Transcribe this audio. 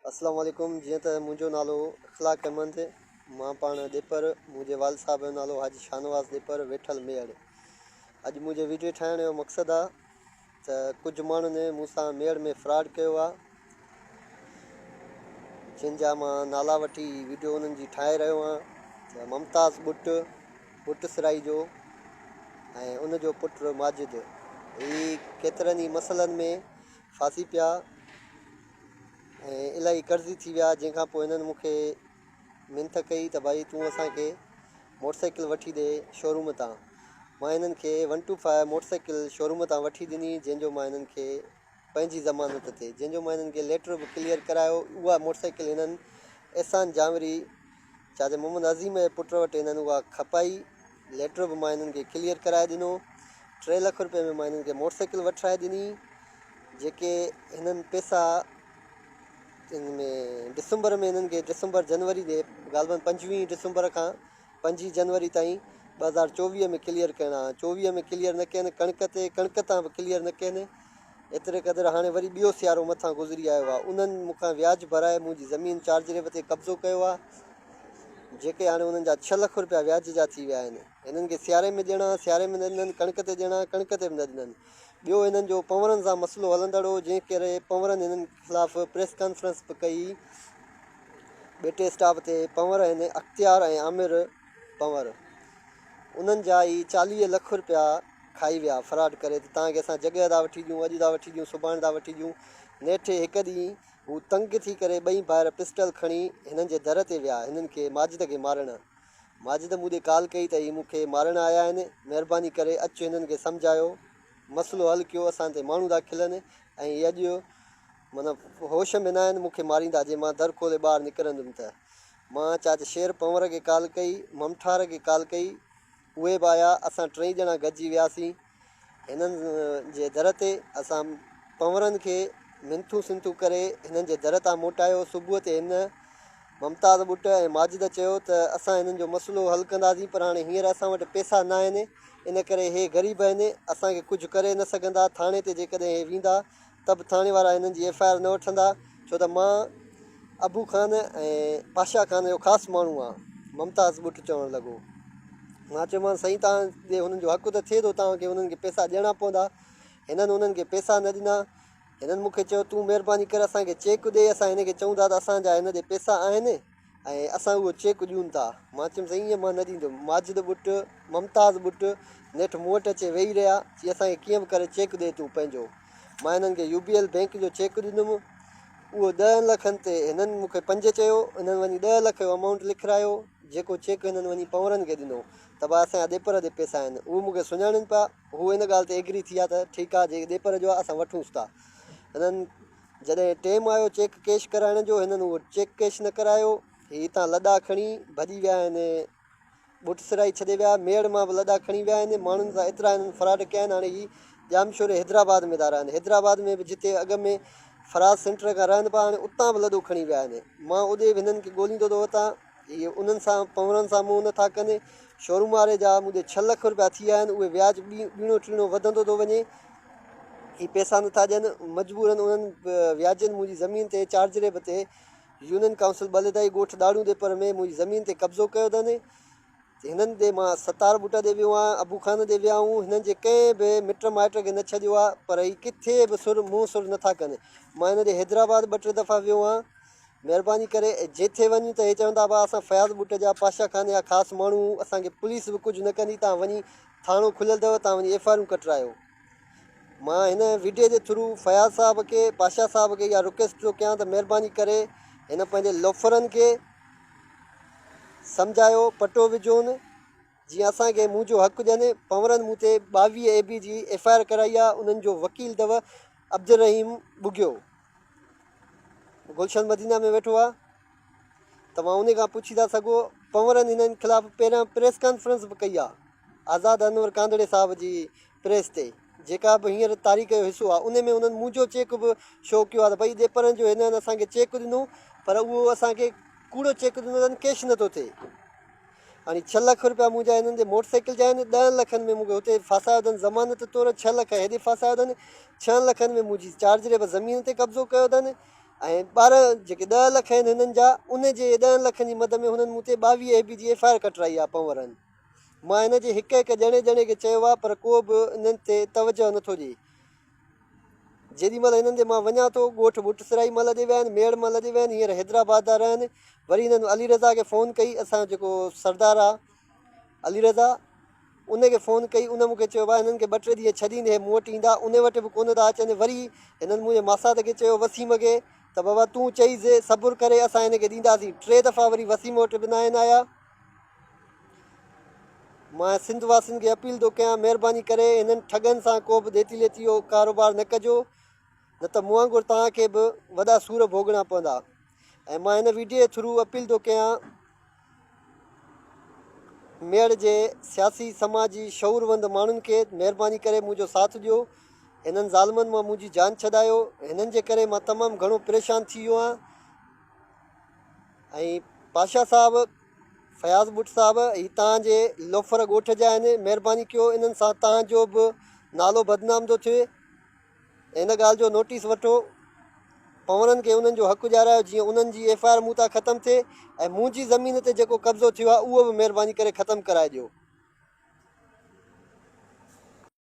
اسلام عليڪم جيئن ته منهنجو نالو اخلاق احمد مان پاڻ ڏيپر منهنجي والد صاحب جو نالو حاجي شاهنواز ڏيپر ويٺل ميهڙ اڄ منهنجي ويڊيو ٺاهڻ جو مقصد آ ته ڪجهه ماڻهن مون سان ميهڙ ۾ فراڊ ڪيو آ جن جا مان نالا وٺي ويڊيو انهن جي ٺاهي رهيو آهيان ته ممتاز ٻٽ ٻٽ سرائي جو ۽ ان جو پٽ ماجد هي ڪيترن ئي مسئلن ۾ ڦاسي پيا ۽ الاهي قرضي ٿي ويا جنهن کان پوء هنن مون کي منٿ ڪئي ته ڀائي تون اسان کي موٽر سائيڪل وٺي ڏي شوروم تان مان هنن کي one two five motorcycle showroom تان وٺي ڏني جنهن جو مان هنن کي پنهنجي ضمانت تي جنهن جو مان هنن کي ليٽر به ڪليئر ڪرايو اها موٽر سائيڪل هنن احسان جانوري چاچا محمد عظيم جي پٽ وٽ هنن اها کپائي ليٽر به مان هنن کي ڪليئر ڪرائي ڏنو 3 لک روپئي ۾ مان هنن کي موٽر سائيڪل وٺرائي ڏني جيڪي هنن پئسا ان ۾ ڊسمبر ۾ هنن کي ڊسمبر جنوري جي غالباً 25 ڊسمبر کان 25 جنوري تائين 2024 ۾ ڪليئر ڪرڻا هئا، 24 ۾ ڪليئر نه ڪين، ڪڻڪ تي ڪڻڪ تان به ڪليئر نه ڪين، ايتري قدر هاڻي وري ٻيو سيارو مٿان گذري آيو آهي، انهن مون کان وياج ڀرائي منهنجي زمين چارج ريب تي قبضو ڪيو آهي، جيڪي هاڻي انهن جا 6 لک روپيا وياج جا ٿي ويا آهن، هنن کي سياري ۾ ڏيڻا هئا، سياري ۾ نه ڏنن، ڪڻڪ تي ڏيڻا هئا، ڪڻڪ تي به نه ڏنن. ٻيو هنن جو پنورن سان مسئلو هلندڙ هو، جنهن ڪري پنورن هنن خلاف پريس ڪانفرنس به ڪئي. ٻيٽي اسٽاپ تي پنور هن اختيار ۽ عامر پنور انهن جا ئي 40 لک رپيا کائي ويا فراڊ ڪري ته توهان کي اسان جڳهه ٿا وٺي ڏيون، اڄ ٿا وٺي ڏيون، سڀاڻي ٿا وٺي ڏيون. نيٺ هڪ ڏينهن هو تنگ ٿي ڪري ٻئي ڀائر پسٽل کڻي هنن جي در تي ويا هنن کي ماجد کي مارڻ. ماجد مون ڏي ڪال ڪئي ته هي مون کي مارڻ آيا آهن، مهرباني ڪري اچ هنن کي سمجهايو، مسئلو حل ڪيو، اسان تي ماڻهو ٿا کلن ۽ هي اڄ معنيٰ هوش ۾ نه آهن، مون کي ماريندا جي مان در کولي ٻاهر نڪرندم ته. مان چاچا شير پنور کي ڪال ڪئي، ممٺار کي ڪال ڪئي، اهي به آيا، اسان ٽئي ڄڻا گڏجي وياسين. هنن جي در تي اسان پنورن کي منٿون سنٿون ڪري هنن جي در تان موٽايو. صبح تي هن ممتاز ٻٽ ۽ ماجد چيو ته اسان هنن جو مسئلو حل ڪنداسين پر هاڻي هينئر اسان وٽ پئسا ناهن ان ڪري هي غريب آهن اسان کي ڪجهه ڪري نه سگهندا ٿاڻي تي جيڪڏهن هي ويندا ته به ٿاڻي وارا هنن جي ايف I R نه وٺندا ڇو ته مان ابو خان ۽ پاشا خان جو خاص ماڻهو آهيان. ممتاز ٻٽ چوڻ لڳو. مان چيومانس سائين توهان ڏي هنن جو حق ته ٿئي ٿو توهان کي هنن کي پئسا ڏيڻا پوندا. هنن انهن کي پئسا نه ڏنا. هنن مون کي چيو تون مهرباني ڪري اسان کي چيڪ ڏي اسان هن کي چئون ٿا ته اسان جا هن ڏي پئسا آهن ۽ اسان اهو چيڪ ڏيون ٿا. مان چيم سائين ائين مان نه ڏيندم. ماجد ٻٽ، ممتاز ٻٽ نيٺ مون وٽ اچي ويهي رهيا. چي اسان کي ڪيئن به ڪري چيڪ ڏي تون پنهنجو. مان هنن کي يو بي ايل بئنڪ جو چيڪ ڏنم. اهو 10 لکن تي هنن مون کي 5 چيو. هنن وڃي 10 لک جو امائونٽ لکرايو، جيڪو چيڪ هنن وڃي پنورن کي ڏنو ته ڀاء اسان جا ڏيپر تي پئسا آهن. هو مون کي سڃاڻين پيا. هو ان ڳالهه تي ايگري ٿي ويا ته ٺيڪ آهي جيڪي ڏيپر جو آهي اسان وٺونس ٿا. هنن جڏهن ٽيم آيو چيڪ ڪيش ڪرائڻ جو هنن اهو چيڪ ڪيش نه ڪرايو. هي هتان لڏا کڻي ڀڄي ويا آهن. ٻوٽ سرائي ڇڏي ويا، ميهڙ مان به لڏا کڻي ويا آهن، ماڻهن سان ايترا هنن فراڊ ڪيا آهن، هاڻي هي ڄامشوري حيدرآباد ۾ ٿا رهن، حيدرآباد ۾ به جتي اڳ ۾ فراز سينٽر کان رهن پيا هاڻي اتان به لڏو کڻي ويا آهن، مان اوڏي به هنن کي ڳوليندو ٿو وتان، هي انهن سان پنورن سان منهن نه ٿا ڪن، شوروم واري جا مون ڏي 6 لک روپيا ٿي ويا آهن، اهي وياج ٻيڻو ٽيڻو وڌندو ٿو وڃي، هي پئسا نه ٿا ڏين، مجبورن انهن وياجين منهنجي زمين تي چارج ريب تي يونين ڪائونسل ٻلهدائي ڳوٺ ڏاڙهون ڏيپر ۾ منهنجي زمين تي قبضو ڪيو اٿن. هنن ڏي مان ستار ٻوٽا ڏي ويو آهيان، ابو خان ڏي ويا آهيون، هنن جي ڪنهن به مٽ مائٽ کي نه ڇڏيو آهي، پر هي ڪٿي به سر منهن سر نٿا ڪن. مان هن ڏي حيدرآباد ٻه ٽي دفعا ويو آهيان. مهرباني ڪري جيٿي وڃون ته هي چوندا ڀاء اسان فياض ٻوٽ جا پاشا خان جا خاص ماڻهو آهيون، اسان کي پوليس به ڪجهه نه ڪندي، توهان وڃي ٿاڻو کليل اٿو، توهان وڃي ايف I آرون ڪٽرايو. مان هن وڊيو جي ٿرو فياض صاحب کي پاشا صاحب کي اها رڪويسٽ ٿو ڪيان ته مهرباني ڪري هن پنهنجي لوفرن کي سمجهايو پٽو وجهون جيئن اسان کي منهنجو حق ڏين. پنورن مون تي 22 اي بي جي ايف I R ڪرائي آهي انهن جو وڪيل اٿو عبدالرحيم ٻگهيو گلشن مدينه ۾ ويٺو آهي توهان ان کان پڇي ٿا سگهو. پنورن هنن خلاف پهريان پريس ڪانفرنس به ڪئي آهي آزاد انور ڪانڌڙي صاحب جي پريس تي جيڪا به هينئر تاريخ جو حصو آهي ان ۾ انهن منهنجو چيڪ به شو ڪيو آهي ته ڀئي ڏيپرن جو هنن اسان کي چيڪ ڏنو پر اهو اسان کي ڪوڙو چيڪ ڏنو اٿن ڪيش نٿو ٿئي. هاڻي 6 لک روپيا منهنجا هنن جي موٽر سائيڪل جا آهن 10 لکن ۾ مون کي هتي ڦاسايو اٿن ضمانت طور 6 لک هيڏي ڦاسايو اٿن 6 لکن ۾ منهنجي چارج ريب زمين تي قبضو ڪيو اٿن. ۽ 12 جيڪي ڏهه لک آهن هنن جا ان جي ڏهن لکن جي مد ۾ هنن مون تي 22 اي بي جي ايف I R ڪٽرائي آهي پنورن. مان هن جي هڪ هڪ ڄڻي ڄڻي کي چيو آهي پر ڪو به انهن تي توجهه نٿو ڏئي. جيڏي مهل هنن ڏي مان وڃان ٿو، ڳوٺ ٻٽ سرائي مان لڏي ويا آهن، ميهڙ مان لڏي ويا آهن، هينئر حيدرآباد ٿا رهن. وري هنن علي رضا کي فون ڪئي، اسان جو جيڪو سردار آهي علي رضا، ان کي فون ڪئي، ان مون کي چيو ڀاء هنن کي ٻه ٽي ڏينهن ڇڏيندي هي مون وٽ ايندا، ان وٽ به ڪونه ٿا اچن. وري هنن منهنجي ماسات کي چيو وسيم کي ته بابا تون چئيس صبر ڪري اسان هن کي ڏينداسين. ٽي دفعا وري وسيم وٽ به ناهن آيا. مان سنڌ واسين کي اپيل ٿو ڪيان مهرباني ڪري هنن ٺڳن سان ڪو به ڏيتي ليتي جو ڪاروبار نه ڪجو نه ته مون وانگر توهان کي به وڏا سور ڀوڳڻا پوندا ۽ مان هن ويڊيو جي ٿرو اپيل ٿو ڪيان ميڙ جي سياسي سماجي شعوروند ماڻهن کي مهرباني ڪري منهنجو ساٿ ڏيو هنن ظالمن مان منهنجي جان ڇڏايو هنن جي ڪري مان تمام گهڻو پريشان ٿي ويو آهيان ۽ پاشا صاحب فياض ٻٽ صاحب هي توهان جي لوفر ڳوٺ جا آهن مهرباني ڪيو انهن سان توهان جو به نالو بدنام ٿو ٿئي ان ڳالهه جو نوٽيس وٺو پنورن کي انهن جو حق ڏيارايو جيئن انهن جي ايف I R مون تان ختم ٿئي ۽ منهنجي زمين تي جيڪو قبضو ٿيو آهي اهو به مهرباني ڪري ختم ڪرائي ڏيو.